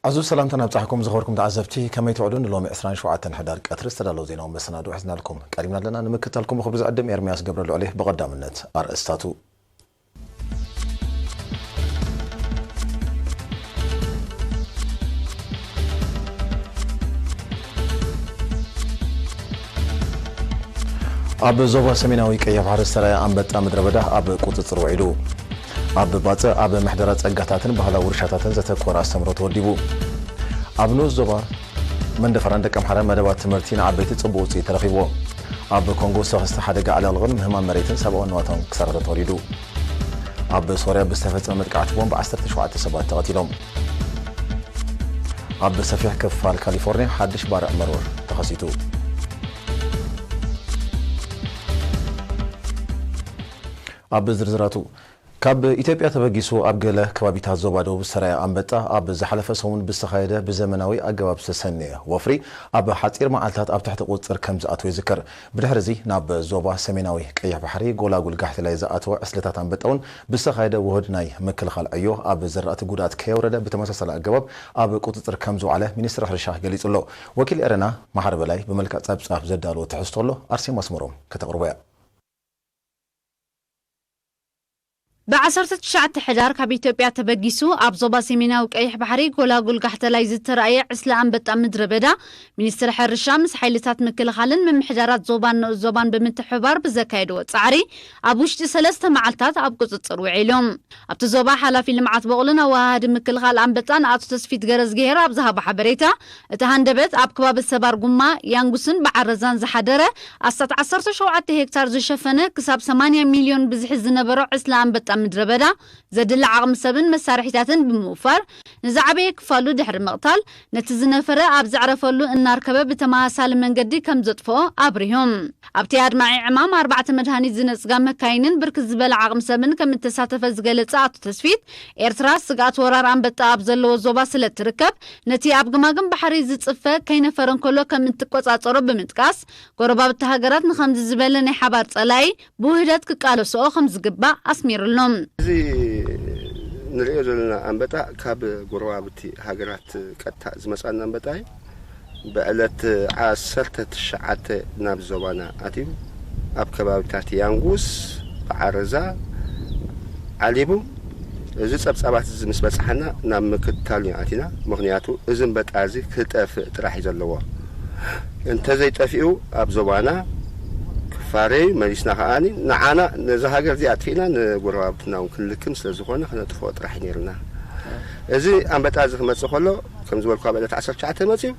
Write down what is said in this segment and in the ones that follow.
ኣዙ ሰላምታና ኣብጻሕኩም ዝኸበርኩም ተዓዘብቲ፣ ከመይ ትውዕሉ? ንሎሚ ዕስራን ሸውዓተን ሕዳር ቀትሪ ዝተዳለዉ ዜናዊ መሰናድኦ ሒዝናልኩም ቀሪብና ኣለና። ንምክትታልኩም ብኽብሪ ዝዕድም ኤርምያስ ገብረልዑል እየ። ብቐዳምነት ኣርእስታቱ። ኣብ ዞባ ሰሜናዊ ቀይሕ ባሕሪ ዝተራእየ ኣንበጣ ምድረ በዳ ኣብ ቁጽጽር ውዒሉ። ኣብ ባጽዕ ኣብ ምሕደራ ጸጋታትን ባህላዊ ውርሻታትን ዘተኮረ ኣስተምህሮ ተወዲቡ። ኣብ ንኡስ ዞባ መንደፈራን ደቀምሓረ መደባት ትምህርቲ ንዓበይቲ ጽቡቕ ውጽኢት ተረኺብዎ። ኣብ ኮንጎ ዝተኸስተ ሓደጋ ዕልቕልቕን ምህማም መሬትን ሰብኣዊ ንዋታውን ክሳራታት ወሪዱ። ኣብ ሶርያ ብዝተፈጸመ መጥቃዕቲ ቦምብ ዓሰርተ ሸውዓተ ሰባት ተቐቲሎም። ኣብ ሰፊሕ ክፋል ካሊፎርኒያ ሓድሽ ባርዕ መሮር ተኸሲቱ። ኣብ ዝርዝራቱ፣ ካብ ኢትዮጵያ ተበጊሱ ኣብ ገለ ከባቢታት ዞባ ደቡብ ዝተራእየ ኣንበጣ ኣብ ዝሓለፈ ሰሙን ብዝተኻየደ ብዘመናዊ ኣገባብ ዝተሰነየ ወፍሪ ኣብ ሓጺር መዓልታት ኣብ ትሕቲ ቁጽጽር ከም ዝኣተወ ይዝከር። ብድሕሪ እዚ ናብ ዞባ ሰሜናዊ ቀይሕ ባሕሪ ጎላጉል ጋሕቲ ላይ ዝኣተወ ዕስለታት ኣንበጣ እውን ብዝተኻየደ ውሁድ ናይ ምክልኻል ዕዮ ኣብ ዘራእቲ ጉድኣት ከየውረደ ብተመሳሳሊ ኣገባብ ኣብ ቁጽጽር ከም ዝወዓለ ሚኒስትሪ ሕርሻ ገሊጹ ኣሎ። ወኪል ኤረና መሓሪ በላይ ብመልክዕ ጸብጻብ ዘዳለዎ ትሕዝቶ ኣሎ፣ ኣርሴማ ኣስመሮም ከተቕርቦ እያ። ብ ዓሰርተ ትሽዓተ ሕዳር ካብ ኢትዮጵያ ተበጊሱ ኣብ ዞባ ሰሜናዊ ቀይሕ ባሕሪ ጎላጉል ጋሕተላይ ዝተራእየ ዕስለ ኣንበጣ ምድረ በዳ፣ ሚኒስትሪ ሕርሻ ምስ ሓይልታት ምክልኻልን ምምሕዳራት ዞባን ንኡስ ዞባን ብምትሕብባር ብዘካየድዎ ጻዕሪ፣ ኣብ ውሽጢ ሰለስተ መዓልታት ኣብ ቁጽጽር ውዒሉ። ኣብቲ ዞባ ሓላፊ ልምዓት በቑልን ኣወሃሃዲ ምክልኻል ኣንበጣን ኣቶ ተስፊት ገረዝግሄር ኣብ ዝሃቦ ሓበሬታ፣ እቲ ሃንደበት ኣብ ከባቢ ሰባር ጉማ፣ ያንጉስን በዓረዛን ዝሓደረ ኣስታት ዓሰርተ ሸውዓተ ሄክታር ዝሸፈነ ክሳብ ሰማንያ ሚልዮን ብዝሒ ዝነበሮ ዕስለ ኣንበጣ ምድረ በዳ ዘድሊ ዓቕሚ ሰብን መሳርሒታትን ብምውፋር ንዝዓበየ ክፋሉ ድሕሪ ምቕታል ነቲ ዝነፈረ ኣብ ዘዕረፈሉ እናርከበ ብተመሳሳሊ መንገዲ ከም ዘጥፍኦ ኣብሪሁ። ኣብቲ ኣድማዒ ዕማም ኣርባዕተ መድሃኒት ዝነጽጋ መካይንን ብርክት ዝበለ ዓቕሚ ሰብን ከም እተሳተፈ ዝገለጸ ኣቶ ተስፊት፣ ኤርትራ ስግኣት ወራር ኣንበጣ ኣብ ዘለዎ ዞባ ስለ እትርከብ፣ ነቲ ኣብ ግማግም ባሕሪ ዝጽፈ ከይነፈረ እንከሎ ከም እትቆጻጸሮ ብምጥቃስ፣ ጎረባብቲ ሃገራት ንኸምዚ ዝበለ ናይ ሓባር ጸላኢ ብውህደት ክቃለስኦ ከም ዝግባእ ኣስሚሩሉ። እዚ ንርእዮ ዘለና ኣንበጣ ካብ ጎረባብቲ ሃገራት ቀጥታ ዝመጽኣና ኣንበጣ እዩ። ብዕለት ዓሰርተ ትሽዓተ ናብ ዞባና ኣትዩ፣ ኣብ ከባቢታት ያንጉስ፣ ብዓረዛ ዓሊቡ። እዚ ጸብጻባት እዚ ምስ በጽሓና ናብ ምክትታል ኢና ኣቲና። ምኽንያቱ እዚ ኣንበጣ እዚ ክጠፍእ ጥራሕ እዩ ዘለዎ። እንተዘይጠፊኡ ኣብ ዞባና ክፋረዩ መሊስና ከኣኒ ንዓና ነዛ ሃገር እዚኣ ኣጥፊእና ንጎረባብትና እውን ክንልክም ስለ ዝኾነ ክነጥፍኦ ጥራሕ እዩ ነይርና። እዚ ኣንበጣ እዚ ክመጽእ ከሎ ከም ዝበልኩ ኣብ ዕለት ዓሰርተ ትሽዓተ መጽዩ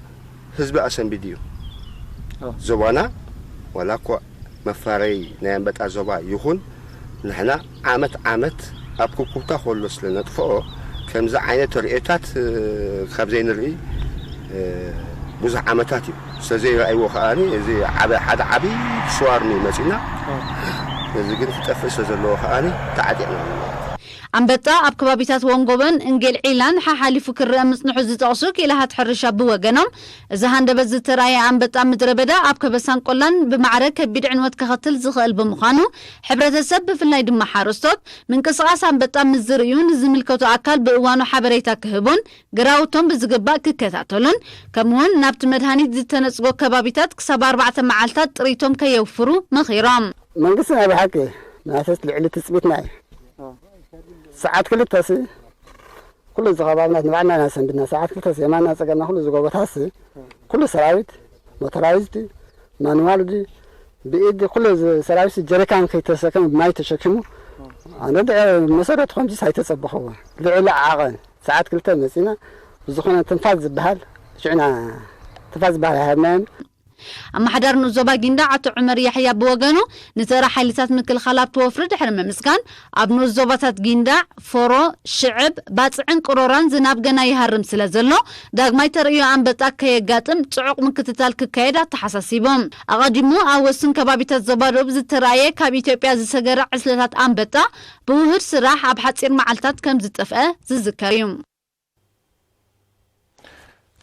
ህዝቢ ኣሰንቢዱ እዩ። ዞባና ዋላ እኳ መፋረይ ናይ ኣንበጣ ዞባ ይኹን፣ ንሕና ዓመት ዓመት ኣብ ኩብኩብታ ከሎ ስለ ነጥፍኦ፣ ከምዚ ዓይነት ርእዮታት፣ እ፣ ካብ ዘይንርኢ፣ እ፣ ብዙሕ ዓመታት እዩ። ስለ ዘይረኣይዎ ከኣ እዚ ዓበ-፣ ሓደ ዓብዪ ስዋርም እዩ መጺእና። እዚ ግን ክጠፍእ ስለ ዘለዎ ከኣ ተዓጢቕና። ኣንበጣ ኣብ ከባቢታት ወንጎበን እንጌል ዒላን ሓሓሊፉ ክረአ ምጽንሑ ዝጠቕሱ ክኢላሃት ሕርሻ ብወገኖም፣ እዚ ሃንደበት ዝተራእየ ኣንበጣ ምድረ በዳ ኣብ ከበሳን ቆላን ብማዕረ ከቢድ ዕንወት ከኸትል ዝኽእል ብምዃኑ፣ ሕብረተሰብ ብፍላይ ድማ ሓረስቶት ምንቅስቓስ ኣንበጣ ምስ ዝርእዩ ንዝምልከቶ ኣካል ብእዋኑ ሓበሬታ ክህቡን ግራውቶም ብዝግባእ ክከታተሉን፣ ከምኡውን ናብቲ መድሃኒት ዝተነጽጎ ከባቢታት ክሳብ ኣርባዕተ መዓልታት ጥሪቶም ከየውፍሩ መኺሮም። መንግስቲ ናይ ብሓቂ ናተስ ልዕሊ ትጽቢትና እዩ። ሰዓት ክልተሲ ኩሉ እዚ ከባብና ንባዕልና ኢና ሰንብድና። ሰዓት ክልተሲ የማና ጸገምና ኩሉ እዚ ጎቦታሲ ኩሉ ሰራዊት ሞተራይዝድ ማኑዋል ዲ ብኢድ ኩሉ እዚ ሰራዊት ጀሪካን ከይተሰከመ ማይ ተሸኪሙ ኣነ ድ-፣ መሰረቱ ከምዚስ ኣይተጸበኽዎ። ልዕሊ ዓቐን ሰዓት ክልተ መጺና ብዝኾነ ትንፋስ ዝበሃል ሽዕና ትንፋስ ዝበሃል ኣይሃብናዮን። ኣመሓዳሪ ንኡስ ዞባ ጊንዳዕ ኣቶ ዑመር ያሕያ ብወገኑ፣ ንተራ ሓይልታት ምክልኻል ኣብቲ ወፍሪ ድሕሪ ምምስጋን፣ ኣብ ንኡስ ዞባታት ጊንዳዕ፣ ፎሮ፣ ሽዕብ፣ ባጽዕን ቅሮራን ዝናብ ገና ይሃርም ስለ ዘሎ፣ ዳግማይ ተርእዮ ኣንበጣ ከየጋጥም ጽዑቕ ምክትታል ክካየድ ኣተሓሳሲቡ። ኣቐዲሙ ኣብ ወስን ከባቢታት ዞባ ደቡብ ዝተራእየ ካብ ኢትዮጵያ ዝሰገረ ዕስለታት ኣንበጣ ብውሁድ ስራሕ ኣብ ሓጺር መዓልታት ከም ዝጠፍአ ዝዝከር እዩ።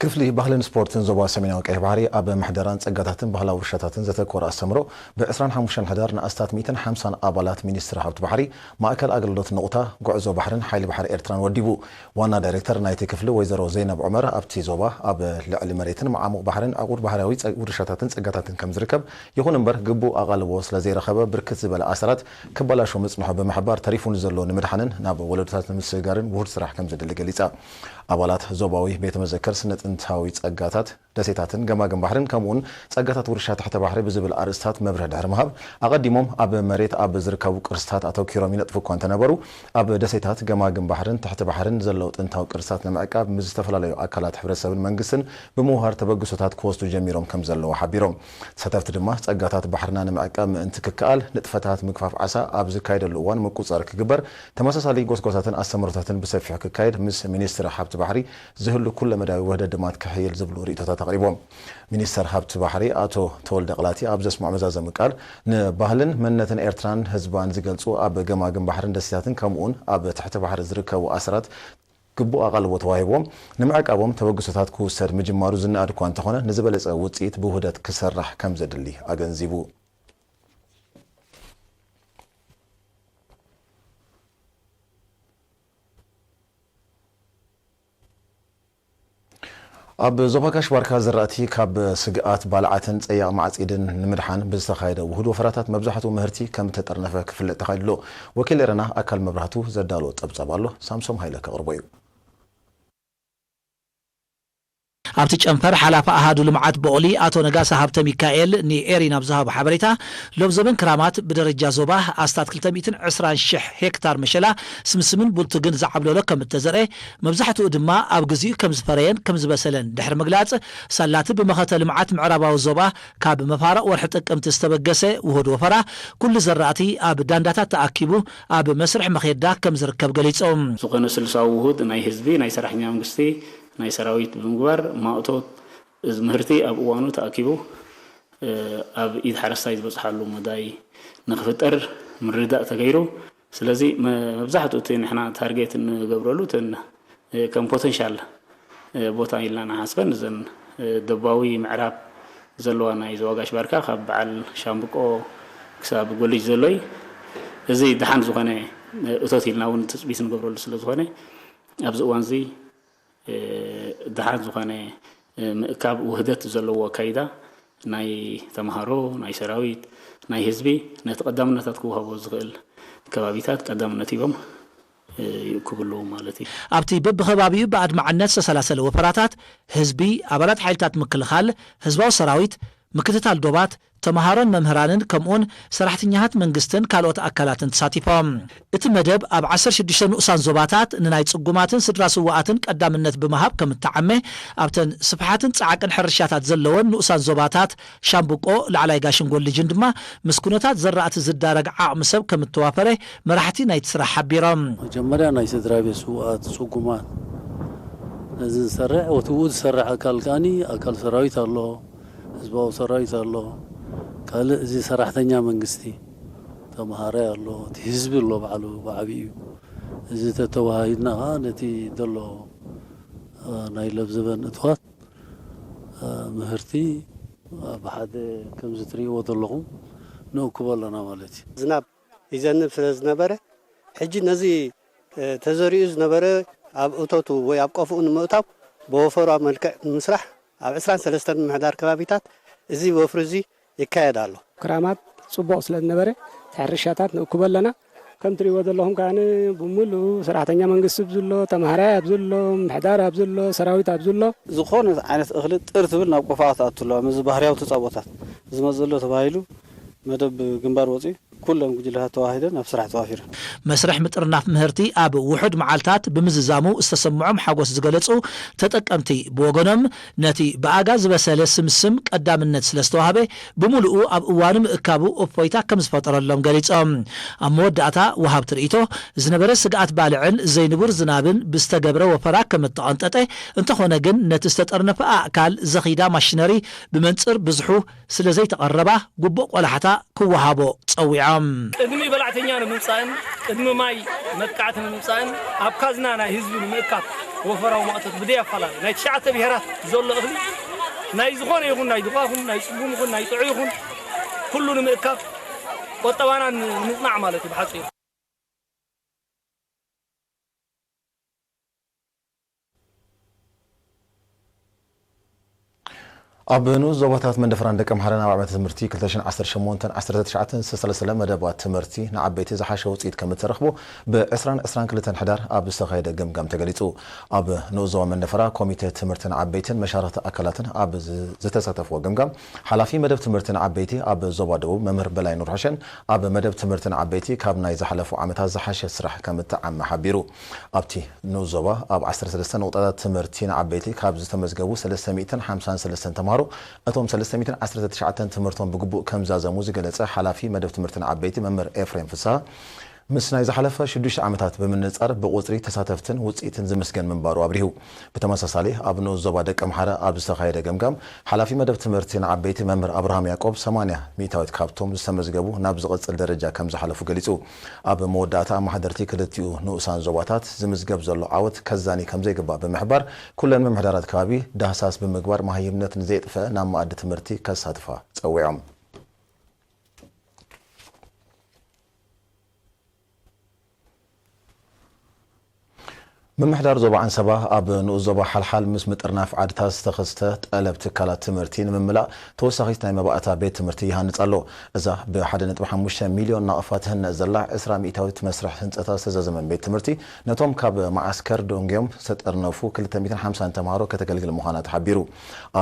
ክፍሊ ባህልን ስፖርትን ዞባ ሰሜናዊ ቀይሕ ባሕሪ ኣብ ምሕደራን ጸጋታትን ባህላዊ ውርሻታትን ዘተኮረ ኣስተምሮ ብ ዕስራን ሓሙሽተን ሕዳር ንኣስታት ሚእትን ሓምሳን ኣባላት ሚኒስትሪ ሃብቲ ባሕሪ ማእከል ኣገልግሎት ንቑታ ጉዕዞ ባሕርን ሓይሊ ባሕሪ ኤርትራን ወዲቡ። ዋና ዳይሬክተር ናይቲ ክፍሊ ወይዘሮ ዘይነብ ዑመር ኣብቲ ዞባ ኣብ ልዕሊ መሬትን መዓሙቕ ባሕርን ዕቑር ባህርያዊ ጸ-፣ ውርሻታትን ጸጋታትን ከም ዝርከብ፣ ይኹን እምበር ግቡእ ኣቓልቦ ስለ ዘይረኸበ ብርክት ዝበለ ኣሰራት ክበላሾ ምጽንሖ ብምሕባር ተሪፉ ንዘሎ ንምድሓንን ናብ ወለዶታት ንምስግጋርን ውሁድ ስራሕ ከም ዘድሊ ገሊጻ። ኣባላት ዞባዊ ቤተ መዘክር ስነ ጥንታዊ ጸጋታት ደሴታትን ገማግም ባሕርን ከምኡውን ጸጋታት ውርሻ ትሕተ ባሕሪ ብዝብል ኣርእስታት መብርህ ድሕሪ ምሃብ፣ ኣቐዲሞም ኣብ መሬት ኣብ ዝርከቡ ቅርስታት ኣተኪሮም ይነጥፉ እኳ እንተነበሩ፣ ኣብ ደሴታት ገማግም ባሕርን ትሕቲ ባሕርን ዘለዉ ጥንታዊ ቅርስታት ንምዕቃብ ምስ ዝተፈላለዩ ኣካላት ሕብረተሰብን መንግስትን ብምውሃር ተበግሶታት ክወስዱ ጀሚሮም ከም ዘለዉ ሓቢሮም። ተሳተፍቲ ድማ ጸጋታት ባሕርና ንምዕቃብ ምእንቲ ክከኣል ንጥፈታት ምግፋፍ ዓሳ ኣብ ዝካየደሉ እዋን ምቁጽጻር ክግበር፣ ተመሳሳሊ ጎስጓሳትን ኣስተምህሮታትን ብሰፊሑ ክካየድ ምስ ሚኒስትሪ ሃብቲ ባሕሪ ዝህሉ ኩለመዳያዊ ውህደት ድማ ክሕይል ዝብሉ ርእይቶታት ኣቕሪቦም። ሚኒስተር ሃብቲ ባሕሪ ኣቶ ተወልደ ቅላቲ ኣብ ዘስምዖ መዛዘሚ ቃል፣ ንባህልን መንነትን ኤርትራን ህዝባን ዝገልጹ ኣብ ገማግም ባሕርን ደሴታትን ከምኡውን ኣብ ትሕቲ ባሕሪ ዝርከቡ ኣሰራት ግቡእ ኣቓልቦ ተዋሂብዎም ንምዕቃቦም ተበግሶታት ክውሰድ ምጅማሩ ዝነኣድ እኳ እንተኾነ፣ ንዝበለጸ ውጽኢት ብውህደት ክሰራሕ ከም ዘድሊ ኣገንዚቡ። ኣብ ዞባ ጋሽ ባርካ ዘራእቲ ካብ ስግኣት ባልዓትን ጸያቕ ማዕጺድን ንምድሓን ብዝተኻየደ ውሁድ ወፈራታት መብዛሕትኡ ምህርቲ ከም እተጠርነፈ ክፍለጥ ተኻኢሉ ኣሎ። ወኪል ኤረና ኣካል መብራህቱ ዘዳለዎ ጸብጻብ ኣሎ፣ ሳምሶም ሃይለ ከቕርቦ እዩ። ኣብቲ ጨንፈር ሓላፊ ኣሃዱ ልምዓት ቦቕሊ ኣቶ ነጋሳ ሃብተ ሚካኤል ንኤሪና ኣብ ዝሃቦ ሓበሬታ፣ ሎብ ዘበን ክራማት ብደረጃ ዞባ ኣስታት ክልተ ሚእትን ዕስራን ሽሕ ሄክታር መሸላ ስምስምን ቡልቱግን ዝዓብለሎ ከም እተዘርኤ፣ መብዛሕትኡ ድማ ኣብ ግዚኡ ከም ዝፈረየን ከም ዝበሰለን ድሕሪ ምግላጽ፣ ሳላቲ ብመኸተ ልምዓት ምዕራባዊ ዞባ ካብ መፋርቕ ወርሒ ጥቅምቲ ዝተበገሰ ውሁድ ወፈራ፣ ኩሉ ዘራእቲ ኣብ ዳንዳታት ተኣኪቡ ኣብ መስርሕ መኼዳ ከም ዝርከብ ገሊጾም። ዝኾነ ስልሳዊ ውሁድ ናይ ህዝቢ፣ ናይ ሰራሕተኛ መንግስቲ፣ ናይ ሰራዊት ብምግባር ማእቶት እዚ ምህርቲ ኣብ እዋኑ ተኣኪቡ፣ እ፣ ኣብ ኢድ ሓረስታይ ዝበጽሓሉ መዳይ ንክፍጠር ምርድዳእ ተገይሩ። ስለዚ መ-፣ መብዛሕትኡ እቲ ንሕና ታርጌት እንገብረሉ እተን፣ እ፣ ከም ፖተንሻል፣ እ፣ ቦታ ኢልና ንሓስበን እዘን፣ እ፣ ደቡባዊ ምዕራብ ዘለዋ ናይ ዞባ ጋሽ ባርካ ካብ በዓል ሻምብቆ ክሳብ ጎልጅ ዘሎ እዩ። እዚ ደሓን ዝኾነ፣ እ፣ እቶት ኢልና እውን ትጽቢት ንገብረሉ ስለ ዝኾነ ኣብዚ እዋን እዚ እ፣ ደሓን ዝኾነ፣ እ፣ ምእካብ ውህደት ዘለዎ ኣካይዳ ናይ ተምሃሮ፣ ናይ ሰራዊት፣ ናይ ህዝቢ ነቲ ቀዳምነታት ክወሃቦ ዝኽእል ከባቢታት ቀዳምነት ሂቦም፣ እ፣ ይእክቡ ኣለዉ ማለት እዩ። ኣብቲ በብኸባቢኡ ብኣድማዕነት ዝተሰላሰለ ወፈራታት ህዝቢ፣ ኣባላት ሓይልታት ምክልኻል፣ ህዝባዊ ሰራዊት፣ ምክትታል ዶባት፣ ተምሃሮን መምህራንን ከምኡውን ሰራሕተኛታት መንግስትን ካልኦት ኣካላትን ተሳቲፎም። እቲ መደብ ኣብ ዓሰርተ ሽዱሽተ ንኡሳን ዞባታት ንናይ ጽጉማትን ስድራ ስውኣትን ቀዳምነት ብምሃብ ከም እተዓመ፣ ኣብተን ስፍሓትን ጻዕቅን ሕርሻታት ዘለወን ንኡሳን ዞባታት ሻምብቆ፣ ላዕላይ ጋሽን ጎልጅን ድማ ምስ ኩነታት ዘራእቲ ዝዳረግ ዓቕሚ ሰብ ከም እተዋፈረ መራሕቲ ናይቲ ስራሕ ሓቢሮም። መጀመርያ ናይ ስድራ ቤት ስውኣት፣ ጽጉማት ነዚ ዝሰርዕ፣ እቲ ብኡ ዝሰርዕ ኣካል ከኣኒ ኣካል ሰራዊት ኣሎ፣ ህዝባዊ ሰራዊት ኣሎ፣ ካልእ እዚ ሰራሕተኛ መንግስቲ፣ ተምሃራይ ኣሎ፣ እቲ ህዝቢ ኣሎ ባዕሉ ብዓብዩ። እዚ ተተወሃሂድና ኸዓ ነቲ ዘሎ፣ እ፣ ናይ ለብዘበን እትዋት፣ እ፣ ምህርቲ፣ እ፣ ብሓደ ከምዚ ትርእይዎ ዘለኹም ንእክቦ ኣለና ማለት እዩ። ዝናብ ይዘንብ ስለ ዝነበረ፣ ሕጂ ነዚ፣ እ፣ ተዘሪኡ ዝነበረ ኣብ እቶቱ ወይ ኣብ ቀፍኡ ንምእታው ብወፈራ መልክዕ ንምስራሕ ኣብ ዕስራን ሰለስተን ምምሕዳር ከባቢታት እዚ ወፍሪ እዚ ይካየድ ኣሎ። ክራማት ጽቡቕ ስለ ዝነበረ፣ እቲ ሕርሻታት ንእክቦ ኣለና። ከም ትርእይዎ ዘለኹም ከኣ ብምሉኡ ሰራሕተኛ መንግስቲ ኣብዚ ኣሎ፣ ተምሃራይ ኣብዚ ኣሎ፣ ምምሕዳር ኣብዚ ኣሎ፣ ሰራዊት ኣብዚ ኣሎ። ዝኾነ ዓይነት እኽሊ ጥር ትብል ናብ ቆፎኣ ትኣቱ ኣለዋ። ምስዚ ባህርያዊ ተጻብኦታት ዝመጽእ ዘሎ ተባሂሉ መደብ ግንባር ወጺኡ ኩለን ጉጅለታት ተዋሂደን ኣብ ስራሕ ተዋፊረን። መስርሕ ምጥርናፍ ምህርቲ ኣብ ውሑድ መዓልታት ብምዝዛሙ ዝተሰምዖም ሓጎስ ዝገለጹ ተጠቀምቲ ብወገኖም፣ ነቲ ብኣጋ ዝበሰለ ስምስም ቀዳምነት ስለ ዝተዋህበ፣ ብምሉኡ ኣብ እዋኑ ምእካቡ እፎይታ ከም ዝፈጠረሎም ገሊጾም። ኣብ መወዳእታ፣ ወሃብቲ ርእይቶ፣ ዝነበረ ስግኣት ባልዕን ዘይንቡር ዝናብን ብዝተገብረ ወፈራ ከም እተቐንጠጠ፣ እንተኾነ ግን፣ ነቲ ዝተጠርነፈ ኣእካል ዘኺዳ ማሽነሪ ብመንጽር ብዝሑ ስለ ዘይተቐረባ፣ ግቡእ ቆላሕታ ክወሃቦ ጸዊዖም። ቅድሚ በላዕተኛ ንምምጻእን ቅድሚ ማይ መጥቃዕቲ ንምምጻእን ኣብ ካዝና ናይ ህዝቢ ንምእካብ ወፈራዊ ማእቶት ብደይ ኣፋላለ ናይ ትሽዓተ ብሄራት ዘሎ እኽሊ ናይ ዝኾነ ይኹን ናይ ድኻ ይኹን ናይ ጽጉም ይኹን ናይ ጥዑይ ይኹን ኩሉ ንምእካብ ቆጠባና ንምጽናዕ ማለት እዩ ብሓጺሩ። ኣብ ንኡስ ዞባታት መንደፈራን ደቀምሓረን ኣብ ዓመተ ትምህርቲ ክልተ ሽሕን ዓሰርተ ሸሞንተን ዓሰርተ ትሽዓተን ዝተሰለሰለ መደባት ትምህርቲ ንዓበይቲ ዝሓሸ ውፅኢት ከም እተረኽቦ ብ ዕስራን ዕስራን ክልተን ሕዳር ኣብ ዝተኻየደ ገምጋም ተገሊፁ። ኣብ ንኡስ ዞባ መንደፈራ ኮሚቴ ትምህርቲ ንዓበይትን መሻርኽቲ ኣካላትን ኣብ ዝ-፣ ዝተሳተፍዎ ገምጋም ሓላፊ መደብ ትምህርቲ ንዓበይቲ ኣብ ዞባ ደቡብ መምህር በላይ ኑርሕሸን ኣብ መደብ ትምህርቲ ንዓበይቲ ካብ ናይ ዝሓለፉ ዓመታት ዝሓሸ ስራሕ ከም እተዓመ ሓቢሩ። ኣብቲ ንኡስ ዞባ ኣብ ዓሰርተ ሰለስተ ንቑጣታት ትምህርቲ ንዓበይቲ ካብ ዝተመዝገቡ ሰለስተ ሚእትን ሓምሳን ሰለስተን ተምሃሮ እቶም ሰለስተ ሚእትን ዓሰርተ ትሽዓተን ትምህርቶም ብግቡእ ከም ዛዘሙ ዝገለጸ ሓላፊ መደብ ትምህርቲ ንዓበይቲ መምህር ኤፍሬም ፍስሃ ምስ ናይ ዝሓለፈ ሽዱሽተ ዓመታት ብምንጻር ብቑጽሪ ተሳተፍትን ውጽኢትን ዝምስገን ምንባሩ ኣብሪሁ። ብተመሳሳሊ ኣብ ንኡስ ዞባ ደቀምሓረ ኣብ ዝተኻየደ ገምጋም ሓላፊ መደብ ትምህርቲ ንዓበይቲ መምህር ኣብርሃም ያዕቆብ ሰማንያ ሚእታዊት ካብቶም ዝተመዝገቡ ናብ ዝቕጽል ደረጃ ከም ዝሓለፉ ገሊጹ። ኣብ መወዳእታ ኣመሓደርቲ ክልቲኡ ንኡሳን ዞባታት ዝምዝገብ ዘሎ ዓወት ከዛኒ ከም ዘይግባእ ብምሕባር ኩለን ምምሕዳራት ከባቢ ዳህሳስ ብምግባር መሃይምነት ንዘየጥፍአ ናብ መኣዲ ትምህርቲ ከሳትፋ ጸዊዖም። ምምሕዳር ዞባ ዓንሰባ ኣብ ንኡስ ዞባ ሓልሓል ምስ ምጥርናፍ ዓድታት ዝተኸስተ ጠለብ ትካላት ትምህርቲ ንምምላእ ተወሳኺት ናይ መባእታ ቤት ትምህርቲ ይሃንጽ ኣሎ። እዛ ብ ሓደ ነጥቢ ሓሙሽተ ሚልዮን ናቕፋ ትህነጽ ዘላ ዕስራ ሚእታዊት መስርሕ ህንጸታ ዝተዛዘመት ቤት ትምህርቲ ነቶም ካብ መዓስከር ደንጉዮም ዝተጠርነፉ ክልተ ሚእትን ሓምሳን ተምሃሮ ከተገልግል ምዃና ተሓቢሩ።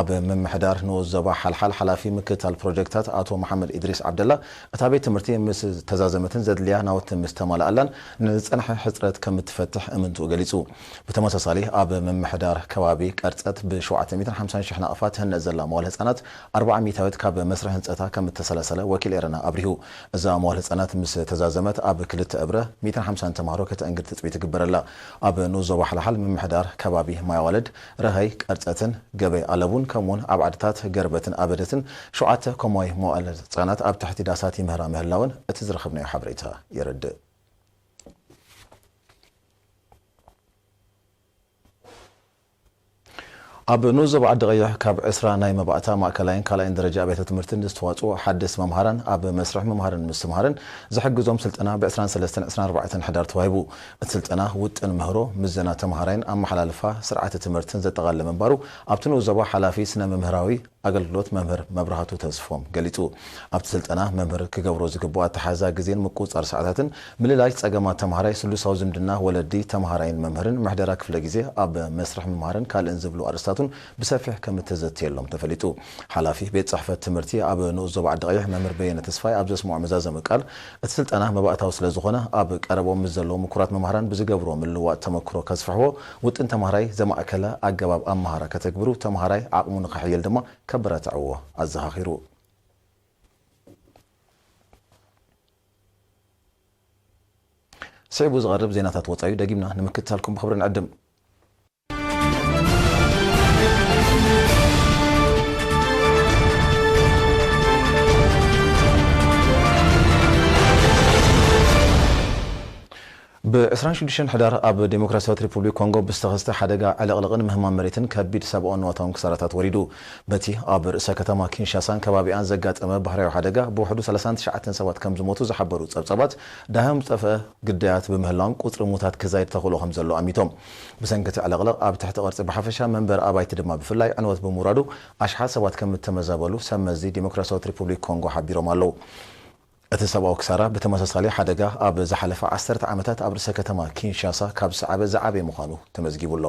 ኣብ ምምሕዳር ንኡስ ዞባ ሓልሓል ሓላፊ ምክትታል ፕሮጀክታት ኣቶ መሓመድ ኢድሪስ ዓብደላ እታ ቤት ትምህርቲ ምስ ተዛዘመትን ዘድልያ ናውቲ ምስ ተማልኣላን ንዝጸንሐ ሕጽረት ከም እትፈትሕ እምንትኡ ገሊጹ። ብተመሳሳሊ ኣብ ምምሕዳር ከባቢ ቀርጸት ብ ሸውዓተ ሚእትን ሓምሳን ሽሕ ናቕፋ ትህነጽ ዘላ መዋል ህጻናት ኣርብዓ ሚእታዊት ካብ መስርሕ ህንጸታ ከም እተሰላሰለ ወኪል ኤረና ኣብሪሁ። እዛ መዋል ህጻናት ምስ ተዛዘመት ኣብ ክልተ እብረ ሚእትን ሓምሳን ተምሃሮ ከተእንግድ ትጽቢት ይግበረላ። ኣብ ንኡስ ዞባ ሓልሓል ምምሕዳር ከባቢ ማይ ኣዋልድ፣ ረሀይ፣ ቀርጸትን ገበይ ኣለቡን ከምኡውን ኣብ ዓድታት ገርበትን ኣበደትን ሸውዓተ ኮማዊ መዋእለ ህጻናት ኣብ ትሕቲ ዳሳት ይምህራ ምህላወን እቲ ዝረኸብናዮ ሓበሬታ የረድእ። ኣብ ንኡስ ዞባ ዓዲ ቀይሕ ካብ ዕስራ ናይ መባእታ ማእከላይን ካልኣይን ደረጃ ኣብያተ ትምህርቲ ንዝተዋጽኡ ሓደስቲ መምሃራን ኣብ መስርሕ ምምሃርን ምስትምሃርን ዝሕግዞም ስልጠና ብ ዕስራን ሰለስተን ዕስራን ኣርባዕተን ሕዳር ተዋሂቡ። እቲ ስልጠና ውጥን ምህሮ፣ ምዘና ተምሃራይን ኣመሓላልፋ ስርዓተ ትምህርትን ዘጠቓለለ ምንባሩ ኣብቲ ንኡስ ዞባ ሓላፊ ስነ መምህራዊ ኣገልግሎት መምህር መብራህቱ ተስፎም ገሊጹ። ኣብቲ ስልጠና መምህር ክገብሮ ዝግብኦ ኣተሓሕዛ ግዜን ምቁጽጻር ሰዓታትን፣ ምልላይ ጸገማት ተምሃራይ፣ ስሉሳዊ ዝምድና ወለዲ፣ ተምሃራይን መምህርን፣ ምሕደራ ክፍለ ግዜ ኣብ መስርሕ ምምሃርን ካልእን ዝብሉ ኣርእስታቱን ብሰፊሕ ከም እተዘትየሎም ተፈሊጡ። ሓላፊ ቤት ጽሕፈት ትምህርቲ ኣብ ንኡስ ዞባ ዓዲ ቀይሕ መምህር በየነ ተስፋይ ኣብ ዘስምዖ መዛዘሚ ቃል፣ እቲ ስልጠና መባእታዊ ስለ ዝኾነ ኣብ ቀረብኦም ምስ ዘለዉ ምኩራት መምሃራን ብዝገብርዎ ምልውዋጥ ተመክሮ ከስፍሕዎ፣ ውጥን ተምሃራይ ዘማእከለ ኣገባብ ኣመሃራ ከተግብሩ፣ ተምሃራይ ዓቕሙ ንኸሕይል ድማ ከበረትዕዎ ኣዘኻኺሩ። ስዒቡ ዝቐርብ ዜናታት ወጻኢ ደጊምና ንምክትታልኩም ብኽብሪ ንዕድም። ብ ዕስራን ሽዱሽተን ሕዳር ኣብ ዴሞክራሲያዊት ሪፑብሊክ ኮንጎ ብዝተኸስተ ሓደጋ ዕልቕልቕን ምህማን መሬትን ከቢድ ሰብኣውን ንዋታውን ክሳራታት ወሪዱ። በቲ ኣብ ርእሰ ከተማ ኪንሻሳን ከባቢኣን ዘጋጠመ ባህርያዊ ሓደጋ ብውሕዱ ሰላሳን ትሽዓተን ሰባት ከም ዝሞቱ ዝሓበሩ ጸብጻባት፣ ደሃዮም ዝጠፍአ ግዳያት ብምህላዎም ቁጽሪ ሙታት ክዛይድ ተኽእሎ ከም ዘሎ ኣሚቶም። ብሰንኪ እቲ ዕልቕልቕ ኣብ ትሕቲ ቅርጺ ብሓፈሻ መንበሪ ኣባይቲ ድማ ብፍላይ ዕንወት ብምውራዱ ኣሽሓት ሰባት ከም እተመዛበሉ ሰብ መዚ ዴሞክራሲያዊት ሪፑብሊክ ኮንጎ ሓቢሮም ኣለዉ። እቲ ሰብኣዊ ክሳራ ብተመሳሳሊ ሓደጋ ኣብ ዝሓለፈ ዓሰርተ ዓመታት ኣብ ርእሰ ከተማ ኪንሻሳ ካብ ዝሰዓበ ዝዓበየ ምዃኑ ተመዝጊቡ ኣሎ።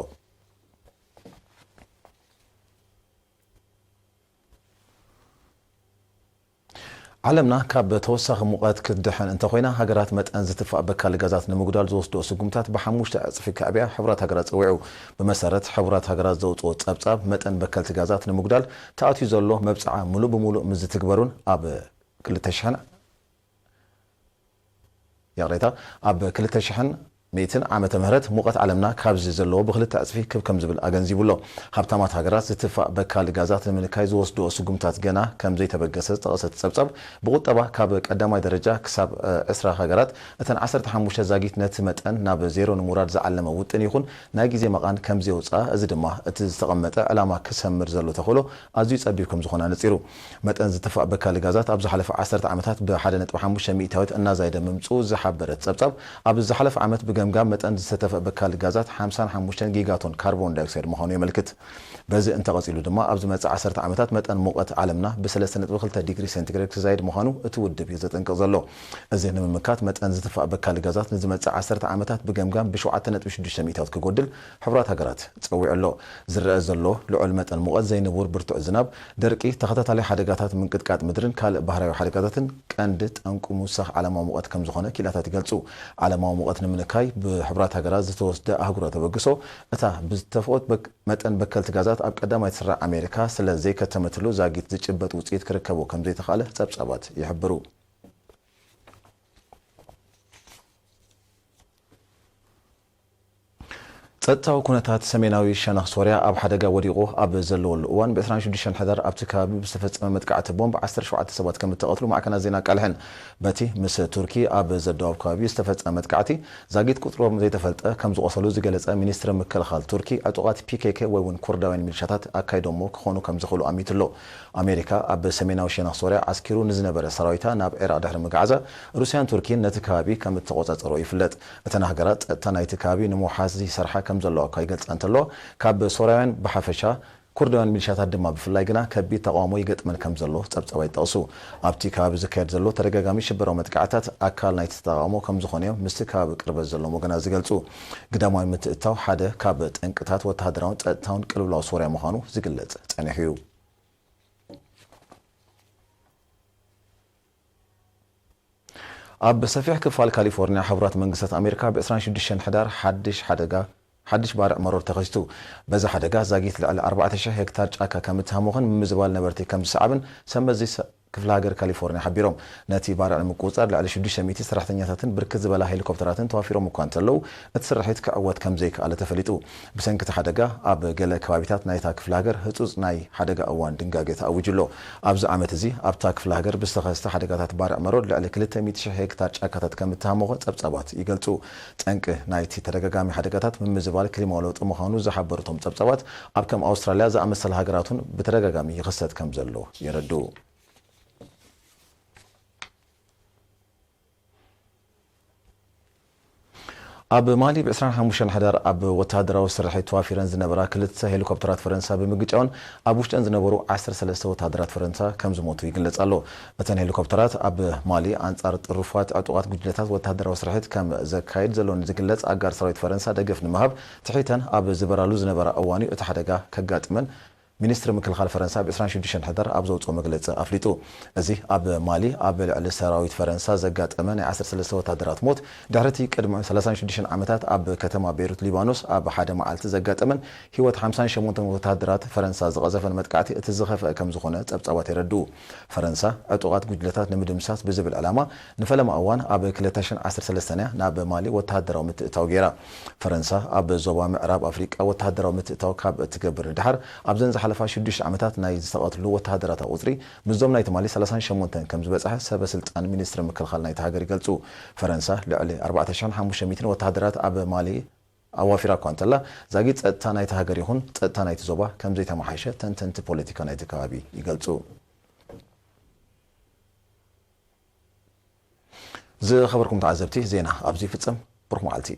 ዓለምና ካብ ተወሳኺ ሙቐት ክትድሕን እንተኾይና፣ ሃገራት መጠን ዝትፋእ በካሊ ጋዛት ንምጉዳል ዝወስድኦ ስጉምታት ብሓሙሽተ ዕጽፊ ከዕብያ ሕቡራት ሃገራት ጸዊዑ። ብመሰረት ሕቡራት ሃገራት ዘውጽኦ ጸብጻብ፣ መጠን በከልቲ ጋዛት ንምጉዳል ተኣትዩ ዘሎ መብጽዓ ምሉእ ብምሉእ ምስ ዝትግበሩን ኣብ ክልተ ሽሕን ይቕሬታ፣ ኣብ ክልተ ሽሕን ሚእትን ዓመተ ምህረት ሙቐት ዓለምና ካብዚ ዘለዎ ብክልተ ዕጽፊ ክብ ከም ዝብል ኣገንዚቡ ኣሎ። ሃብታማት ሃገራት ዝትፋእ በካል ጋዛት ንምንካይ ዝወስድኦ ስጉምታት ገና ከም ዘይተበገሰ ዝጠቐሰ እቲ ጸብጻብ፣ ብቁጠባ ካብ ቀዳማይ ደረጃ ክሳብ ዕስራ ሃገራት፣ እተን ዓሰርተ ሓሙሽተ ዛጊት ነቲ መጠን ናብ ዜሮ ንምውራድ ዝዓለመ ውጥን ይኹን ናይ ግዜ መቓን ከም ዘየውጽኣ፣ እዚ ድማ እቲ ዝተቐመጠ ዕላማ ክሰምር ዘሎ ተኽእሎ ኣዝዩ ጸቢብ ከም ዝኾነ ኣነጺሩ። መጠን ዝትፋእ በካሊ ጋዛት ኣብ ዝሓለፈ ዓሰርተ ዓመታት ብ ሓደ ነጥቢ ሓሙሽተ ሚእታዊት እናዛየደ ምምጽኡ ዝሓበረ እቲ ጸብጻብ፣ ኣብ ዝሓለፈ ዓመት ብገምጋም መጠን ዝተተፍአ በካሊ ጋዛት ሓምሳን ሓሙሽተን ጊጋቶን ካርቦን ዳይኦክሳይድ ምዃኑ የመልክት። በዚ እንተቐጺሉ ድማ፣ ኣብ ዝመጽእ ዓሰርተ ዓመታት መጠን ሙቐት ዓለምና ብ ሰለስተ ነጥቢ ክልተ ዲግሪ ሴንቲግሬድ ክዛይድ ምዃኑ እቲ ውድብ እዩ ዘጠንቅቕ ዘሎ። እዚ ንምምካት፣ መጠን ዝትፋእ በካሊ ጋዛት ንዝመጽእ ዓሰርተ ዓመታት ብገምጋም ብ ሸውዓተ ነጥቢ ሽዱሽተ ሚእታዊት ክጎድል ሕቡራት ሃገራት ጸዊዑ ኣሎ። ዝረአ ዘሎ ልዑል መጠን ሙቐት፣ ዘይንቡር ብርቱዕ ዝናብ፣ ደርቂ፣ ተኸታታሊ ሓደጋታት ምንቅጥቃጥ ምድርን ካልእ ባህርያዊ ሓደጋታትን ቀንዲ ጠንቁ ምውሳኽ ዓለማዊ ሙቐት ከም ዝኾነ ክኢላታት ይገልጹ። ዓለማዊ ሙቐት ንምንካይ ብሕቡራት ሃገራት ዝተወስደ ኣህጉራዊ ተበግሶ፣ እታ ብዝተፍኦት በክ-፣ መጠን በከልቲ ጋዛት ኣብ ቀዳማይ ትስራዕ ኣሜሪካ ስለ ዘይከተመትሉ፣ ዛጊት ዝጭበጥ ውጽኢት ክርከቦ ከም ዘይተኻእለ ጸብጻባት ይሕብሩ። ጸጥታዊ ኩነታት ሰሜናዊ ሸነኽ ሶርያ ኣብ ሓደጋ ወዲቑ ኣብ ዘለወሉ እዋን፣ ብ ዕስራን ሽዱሽተን ሕዳር ኣብቲ ከባቢ ብዝተፈጸመ መጥቃዕቲ ቦምብ ዓሰርተ ሸውዓተ ሰባት ከም እተቐትሉ ማዕከናት ዜና ኣቃልሐን። በቲ ምስ ቱርኪ ኣብ ዘደዋውብ ከባቢ ዝተፈጸመ መጥቃዕቲ፣ ዛጊት ቁጽሮም ዘይተፈልጠ ከም ዝቖሰሉ ዝገለጸ ሚኒስትሪ ምክልኻል ቱርኪ፣ ዕጡቓት ፒ ኬ ኬ ወይ እውን ኩርዳውያን ሚሊሻታት ኣካይዶሞ ክኾኑ ከም ዝኽእሉ ኣሚቱ ኣሎ። ኣሜሪካ ኣብ ሰሜናዊ ሸነኽ ሶርያ ዓስኪሩ ንዝነበረ ሰራዊታ ናብ ዒራቕ ድሕሪ ምግዓዛ፣ ሩስያን ቱርኪን ነቲ ከባቢ ከም እተቖጻጸሮ ይፍለጥ። እተን ሃገራት ጸጥታ ናይቲ ከባቢ ንምውሓስ ይሰርሓ ከም ዘለዋ እኳ ይገልጻ እንተለዋ፣ ካብ ሶርያውያን ብሓፈሻ፣ ኩርዳውያን ሚሊሻታት ድማ ብፍላይ ግና ከቢድ ተቓውሞ ይገጥመን ከም ዘሎ ጸብጻባት ይጠቕሱ። ኣብቲ ከባቢ ዝካየድ ዘሎ ተደጋጋሚ ሽበራዊ መጥቃዕታት ኣካል ናይቲ ተቓውሞ ከም ዝኾነ እዮም ምስቲ ከባቢ ቅርበት ዘለዎም ወገናት ዝገልጹ። ግዳማዊ ምትእትታው ሓደ ካብ ጠንቅታት ወተሃደራውን ጸጥታውን ቅልውላው ሶርያ ምዃኑ ዝግለጽ ጸኒሑ እዩ። ኣብ ሰፊሕ ክፋል ካሊፎርኒያ ሕቡራት መንግስታት ኣሜሪካ ብ ዕስራን ሽዱሽተን ሕዳር ሓድሽ ሓደጋ፣ ሓድሽ ባርዕ መሮር ተኸሲቱ። በዚ ሓደጋ ዛጊት ልዕሊ ኣርባዕተ ሽሕ ሄክታር ጫካ ከም እተሃሞኸን ምምዝባል ነበርቲ ከም ዝሰዓብን ሰመዚ ሰ-፣ ክፍለ ሃገር ካሊፎርኒያ ሓቢሮም። ነቲ ባርዕ ንምቁጽጻር ልዕሊ ሽዱሽተ ሚእቲ ሰራሕተኛታትን ብርክት ዝበላ ሄሊኮፕተራትን ተዋፊሮም እኳ እንተለዉ፣ እቲ ስርሒት ክዕወት ከም ዘይከኣለ ተፈሊጡ። ብሰንኪ እቲ ሓደጋ፣ ኣብ ገለ ከባቢታት ናይታ ክፍለ ሃገር ህጹጽ ናይ ሓደጋ እዋን ድንጋገ ተኣዊጁ ኣሎ። ኣብዚ ዓመት እዚ ኣብታ ክፍለ ሃገር ብዝተኸስተ ሓደጋታት ባርዕ መሮር ልዕሊ ክልተ ሚእቲ ሽሕ ሄክታር ጫካታት ከም እተሃሞኸ ጸብጻባት ይገልጹ። ጠንቂ ናይቲ ተደጋጋሚ ሓደጋታት ምምዝባል ክሊማዊ ለውጢ ምዃኑ ዝሓበሩ እቶም ጸብጻባት፣ ኣብ ከም ኣውስትራልያ ዝኣመሰላ ሃገራት እውን ብተደጋጋሚ ይኽሰት ከም ዘሎ የረድኡ። ኣብ ማሊ ብ ዕስራን ሓሙሽተን ሕዳር ኣብ ወተሃደራዊ ስርሒት ተዋፊረን ዝነበራ ክልተ ሄሊኮፕተራት ፈረንሳ ብምግጫውን ኣብ ውሽጠን ዝነበሩ ዓሰርተ ሰለስተ ወተሃደራት ፈረንሳ ከም ዝሞቱ ይግለጽ ኣሎ። እተን ሄሊኮፕተራት ኣብ ማሊ ኣንጻር ጥሩፋት ዕጡቓት ጉጅለታት ወተሃደራዊ ስርሒት ከም ዘካይድ ዘሎ ንዝግለጽ ኣጋር ሰራዊት ፈረንሳ ደገፍ ንምሃብ ትሒተን ኣብ ዝበራሉ ዝነበራ እዋን እዩ እቲ ሓደጋ ከጋጥመን ሚኒስትሪ ምክልኻል ፈረንሳ ብ ዕስራን ሽዱሽተን ሕዳር ኣብ ዘውፅኦ መግለፂ ኣፍሊጡ። እዚ ኣብ ማሊ ኣብ ልዕሊ ሰራዊት ፈረንሳ ዘጋጠመ ናይ ዓሰርተ ሰለስተ ወታደራት ሞት፣ ድሕሪ እቲ ቅድሚ ሰላሳን ሽዱሽተን ዓመታት ኣብ ከተማ ቤይሩት ሊባኖስ ኣብ ሓደ መዓልቲ ዘጋጠመን ህይወት ሓምሳን ሸሞንተን ወታደራት ፈረንሳ ዝቐዘፈን መጥቃዕቲ እቲ ዝኸፍአ ከም ዝኾነ ጸብጻባት የረድኡ። ፈረንሳ ዕጡቓት ጉጅለታት ንምድምሳስ ብዝብል ዕላማ ንፈለማ እዋን ኣብ ክልተ ሽሕን ዓሰርተ ሰለስተን እያ ናብ ማሊ ወታደራዊ ምትእትታው ገይራ። ፈረንሳ ኣብ ዞባ ምዕራብ ኣፍሪቃ ወታደራዊ ምትእትታው ካብ እትገብር ንድሓር፣ ኣብዘን ዝሓለፋ ሽዱሽተ ዓመታት ናይ ዝተቐትሉ ወተሃደራታ ቁጽሪ ምስዞም ናይ ትማሊ ሰላሳን ሸሞንተን ከም ዝበጽሐ ሰበ ስልጣን ሚኒስትሪ ምክልኻል ናይቲ ሃገር ይገልጹ። ፈረንሳ ልዕሊ ኣርባዕተ ሽሕን ሓሙሽተ ሚእትን ወተሃደራት ኣብ ማሊ ኣዋፊራ እኳ እንተላ፣ ዛጊት ጸጥታ ናይቲ ሃገር ይኹን ጸጥታ ናይቲ ዞባ ከም ዘይተመሓየሸ ተንተንቲ ፖለቲካ ናይቲ ከባቢ ይገልጹ። ዝኸበርኩም ተዓዘብቲ፣ ዜና ኣብዚ ይፍጸም። ብሩኽ መዓልቲ።